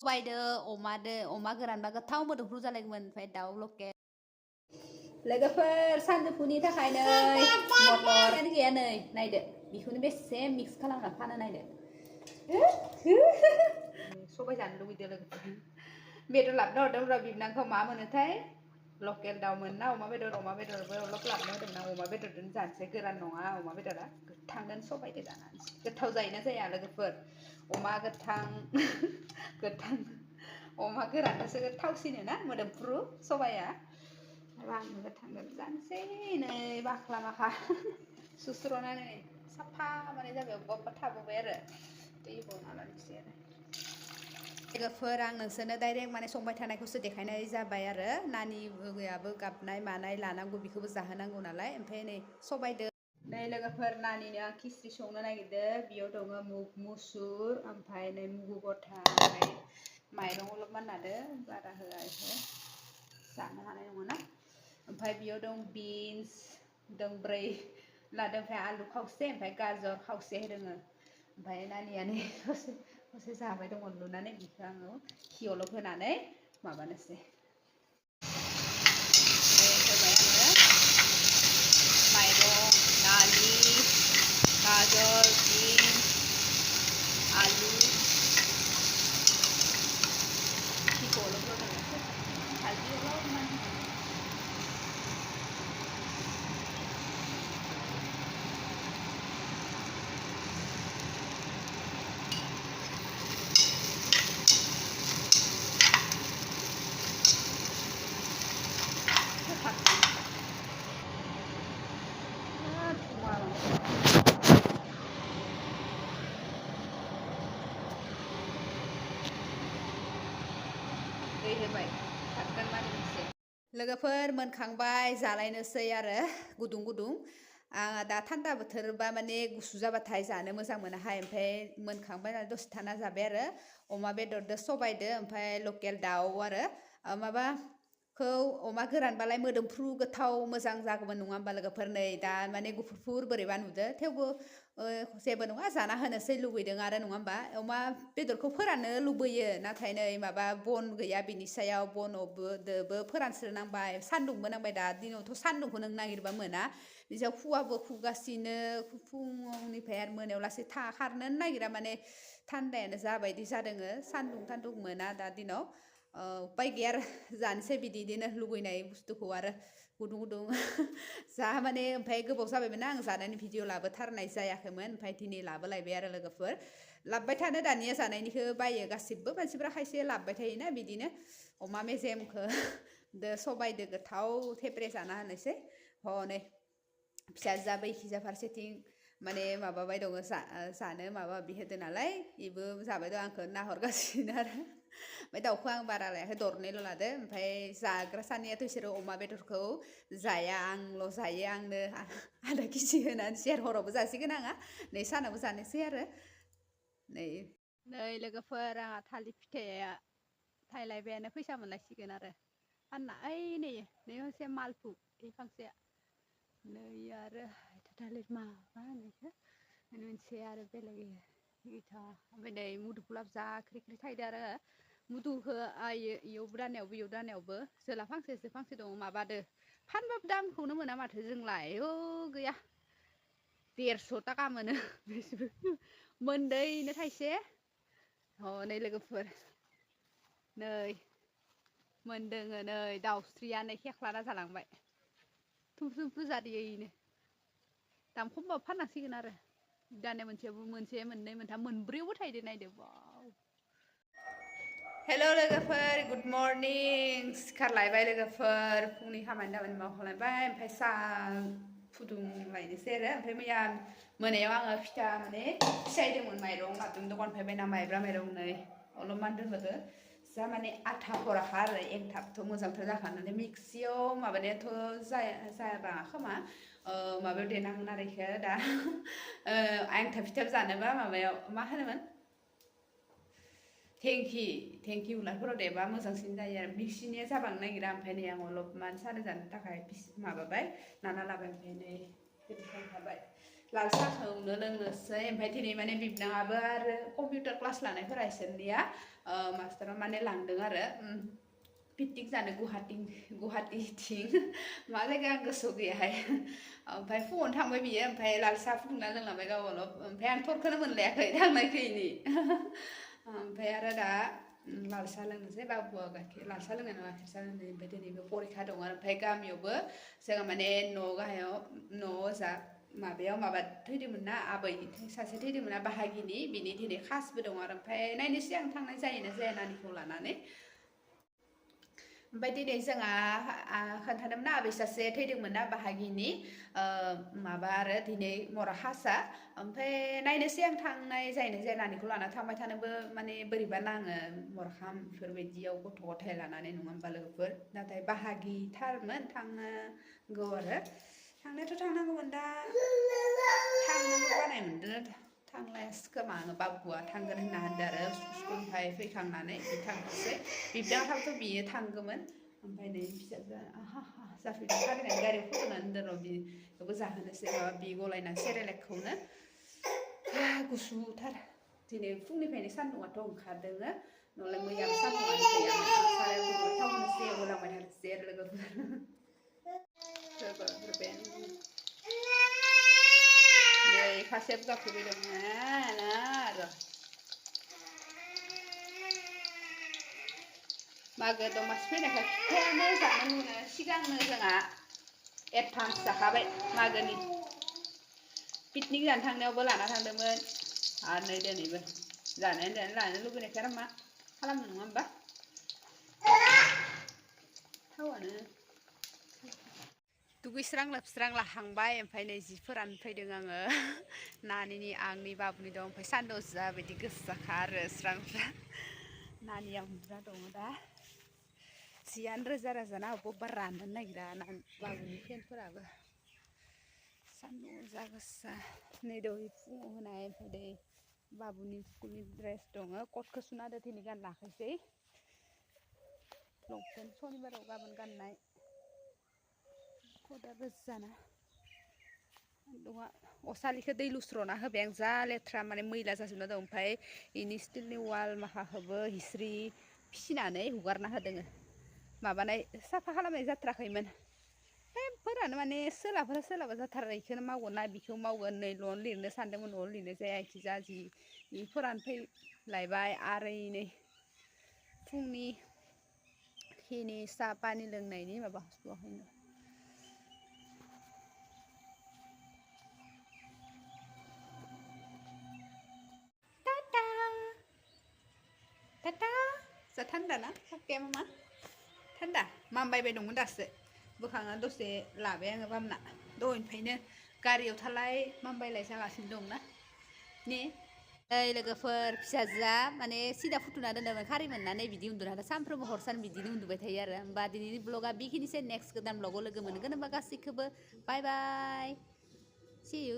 सबायदो अमा गोरानबा गोथाव मोदोमफ्रु जालायगौमोन ओमफ्राय दाउ लकेल लोगोफोर सानजौफुनि थाखाय नै मटरानो गैया नै नायदो बेखौनो बेसे मिक्स खालामना फानो नायदो सबाय जानो लुगैदो लोगोफोर बेदर लाबोनो हरदोंब्रा बिबनांखौ मा मोनोथाय लकेल दाउ मोनना अमा बेदरबो अलप लाबोनो होदोंना अमा बेदरजों जानोसै गोरान नङा अमा बेदरा गोथांजों सबायजों जानानैसै गोथाव जायोना जाया लोगोफोर अमा गोथां गोथां अमा गोरानजोंसो गोथावसिनो ना मोदोमफ्रु सबाया आंनो गोथांजों जानोसै नै बाख्ला माखा सुस्र'नानै साफा माने जाबाय अबेबा अबेबा थाबोबाय आरो दै बना लानोसै आरो लोगोफोर आं नोंसोरनो डाइरेक्ट माने संबाय थानायखौसो देखायनाय जाबाय आरो नानि लोगोआबो गाबनाय मानाय लानांगौ बेखौबो जाहोनांगौ नालाय ओमफ्राय नै सबायदो नै लोगोफोर नानिनो आं खिस्रि संनो नागिरदों बेयाव दङ मुसुर ओमफ्राय नै मुगु गथा ओमफ्राय माइरं अलपमान लादो बारा होआ इखो जानो हानाय नङाना ओमफ्राय बेयाव दं बिन्स दोंब्रै लादों ओमफ्राय आलु खावसे ओमफ्राय गाजर खावसे होदों ओमफ्राय नानियानो ससे जाबाय दङ लुनानै बेखौ आङो खियावल' होनानै माबानोसै होबाय आङो माइरं दालि गाजर बिन्स आलु खिखौल' होनांगोन हालदैल' दै होबाय थागोन मानिनोसै लोगोफोर मोनखांबाय जालायनोसै आरो गुदुं गुदुं आंहा दा थान्दा बोथोरबा माने गुसु जाबाथाय जानो मोजां मोनाहाय ओमफ्राय मोनखांबाय नालाय दसे थाना जाबाय आरो अमा बेदरदो सबायदो ओमफ्राय लकेल दाउ आरो माबाखौ अमा गोरानबालाय मोदोमफ्रु गोथाव मोजां जागौमोन नङा होमबा लोगोफोर नै दा माने गुफुरफुर बोरैबा नुदो थेवबो जेबो नङा जाना होनोसै लुगैदों आरो नङा होमबा अमा बेदरखौ फोराननो लुबैयो नाथाय नै माबा बन गैया बिनि सायाव बनबो फोरानस्रोनांबाय सान्दुंबो नांबाय दा दिनावथ' सान्दुंखौ नों नागिरबा मोना बिदियाव खुवाबो खुगासिनो फुंनिफ्राय आरो मोनायाव लासै खारनो नागिरा माने थान्दायानो जाबायदि जादों सान्दुं मोना दा दिनाव उपाय गैया आरो जानोसै बिदिनो लुगैनाय बुस्थुखौ आरो गुदुं गुदुं जा माने ओमफ्राय गोबाव जाबायमोन आं जानायनि भिडिअ लाबोथारनाय जायाखैमोन ओमफ्राय दिनै लाबोलायबाय आरो लोगोफोर लाबोबाय थानो दानिया जानायनिखौ बायो गासिबो मानसिफ्रा खायसे लाबोबाय थायोना बिदिनो अमा मेजेमखौ सबायदो गोथाव थेब्रे जाना होनोसै हनै फिसाजोआबो इखिजा फारसेथिं माने माबाबाय दङ जानो माबा बिहोदो नालाय बेबो जाबाय दं आंखौ नाहरगासिनो आरो ओमफ्राय दाउखौ आं बारा लायाखै दरनैल' लादो ओमफ्राय जाग्रा सानैयाथ' बिसोरो अमा बेदरखौ जाया आंल' जायो आंनो आधा केजि होनानै सेर हरावबो जासिगोन आंहा नै सानावबो जानोसै आरो नै लोगोफोर आंहा थालिर फिथाइया थाइलायबायानो फैसा मोनलायसिगोन आरो फानना ओइ नै फांसे मालफुग बे फांसेया नै आरो थालिर माबा होनो मोनसे आरो बेलेग गैथा ओमफ्राय नै मुदुफुलाबो जा ख्रि ख्रि थायदो आरो मुदुखौ इयावबो दानायावबो जोला फांसेसो फांसे दङ माबादो फानबाबो दामखौनो मोना माथो जोंलाय गैया 150 थाखा मोनो मोनदैनो थाइसे हनै लोगोफोर नै मोनदोङो नै दाउस्रियानो खेख्लाना जालांबाय थुमफ्रु जादोयैनो दाम खमबाबो फाननांसिगोन आरो दानिया मोनसे मोननै मोनथाम मोनब्रैयावबो थायदो नायदो वाव हेल' लोगोफोर गुड मर्निं सिखारलायबाय लोगोफोर फुंनि खामानि दामानि मावखांलायबाय ओमफ्राय साहा फुदुंलायनोसै आरो ओमफ्राय मैया मोनायाव आङो फिथा माने फिसायदोंमोन माइरं लाबोदोंमोन दखाननिफ्राय बायना माइब्रा माइरं नै अलपमान दोनबोदो जा माने आथा फराखा आरो एंथाबथ' मोजांथार जाखानानै मिक्सियाव माबानायाथ' जायाबा खोमा माबायाव देनांगोन आरो इखो दा एंथाब फिथाब जानोबा माबायाव मा होनोमोन थेंखि उलारफोराव देबा मोजांसिन जायो आरो मिक्सिनिया जाबांनो नागिरा ओमफ्राय नै आं अलपमान साहा जानो थाखाय माबाबाय नाना लाबाय ओमफ्राय नै बिदि खालामखाबाय लाल साहाखौनो लोंनोसै ओमफ्राय दिनै माने बिबनाङाबो आरो कम्पिउटार क्लास लानायफोरा इसोरनिया मास्टारा माने लांदों आरो पिकनिक जानो गुवाहाटिथिं मा जायगा आं गोसोआव गैयाहाय ओमफ्राय फुङावनो थांबाय बियो ओमफ्राय लाल साहा फुदुंना लोंलांबाय गावल' ओमफ्राय आं थरखौनो मोनलायाखै थांनायखैनि ओमफ्राय आरो दा लाल साहा लोंनोसै बाबुआ लाल साहा लोंनाय नङा गाइखेर साहा लोंनो ओमफ्राय दिनैबो परिखा दं आरो ओमफ्राय गामियावबो जोंहा माने न' गाहायाव न' जा माबायाव माबा थैदोंमोन ना आबै सासे थैदोंमोन ना बाहागिनि बिनि दिनै खासबो दं आरो ओमफ्राय नायनोसै आं थांनाय जायोना जाया नानिखौ लानानै ओमफ्राय दिनै जोंहा खोन्थादोंमोन आबै सासे थैदोंमोन ना बाहागिनि माबा आरो दिनै मरा खासा ओमफ्राय नायनोसै आं थांनाय जायोना जाया नानिखौ लाना थांबाय थानोबो माने बोरैबा नाङो मरखाम बेफोरबायदियाव गथ' गथाय लानानै नङा होमबा लोगोफोर नाथाय बाहागिथारमोन थांनांगौ आरो थांनायाथ' थांनांगौमोन दा थांनोबो बानाय मोनदों थांलायासै खोमा आङो बाबुआ थांगोन होनना होनदों आरो स्कुलनिफ्राय फैखांनानै बि थांनोसै बिब्दांहाबथ' बियो थांगौमोन ओमफ्राय नै फिसाजोआ जाफैदों फालिनानै गारियाव फज'नानै दोनर' बेखौबो जाहोनोसै माबा बि गलायना सेरेलेकखौनो गुसुथार दिनै फुंनिफ्रायनो सान्दुंआथ' ओंखारदों नलाय मैयाबो सान्दुंआनो गैयामोन सारायाव दुंबाय थाव होनोसै होलांबाय थानोसै आरो लोगोफोर नै खासेब गाखोबाय दं आरो मागो दमासि फैनायखाय फिथायानो जानो मोनो सिगांनो जोंहा एडभान्स जाखाबाय मागोनि पिकनिक जानो थांनायावबो लाना थांदोंमोन आरो नै दिनैबो जानायानो लानो लुबैनायखाय आरो मा खालामनो नङा होमबा थावानो दुगैस्रां लोबस्रां लाहांबाय ओमफ्राय नै जिफोरानो फैदों आङो नानिनि आंनि बाबुनि दं ओमफ्राय सानदुं जाबायदि गोसाखा आरो स्रां स्रां नानिया उन्दुना दङ दा जियानो रोजा रोजाना अबेबा राननो नागिरा बाबुनि फेनफोराबो सान्दुं जा गोसा नै दहाय फुङाव होनाय ओमफ्राय दै बाबुनि स्कुलनि ड्रेस दङ कटखौ सुना होदो दिनै गानलाखायसै लंपेन्ट सनिबाराव गाबोन गाननाय कटआ रोजाना सान्दुंआ असालिखौ दै लुस्र'ना होबाय आं जा लेथ्रा माने मैला जाजोबना दं ओमफ्राय इनि स्टिलनि वाल माखाखौबो हिस्रि फिसिनानै हुगारना होदों माबानाय साफा खालामनाय जाथाराखैमोन फोरानो माने सोलाबा जाथारा बेखौनो मावगोन ना बेखौ मावगोन नै न'आवनो लिरनो सानदोंमोन न'आवनो लिरनाय जाया इखि जा जि बेफोरानो फैलायबाय आरो नै फुंनि खिनि साहा पानि लोंनायनि माबा हसबावहाय टाटा जा थान्दा ना फाक्काया मामा थान्दा मामबायबाय दंमोन दासो बोखांना दसे लाबाय आङो बामना दहायनिफ्रायनो गारियाव थालाय मामबायलाय जागासिनो दंना ने ओइ लोगोफोर फिसाजोआ माने सिदा फुथुना दोनदोंमोन खारै मोननानै बिदि उन्दुना सानफ्रोमबो हरसान बिदिनो उन्दुबाय थायो आरो होमबा दिनैनि ब्लगा बेखिनिसै नेक्स्ट गोदान ब्लगाव लोगो मोनगोन होमबा गासैखौबो बाय बाय सि इउ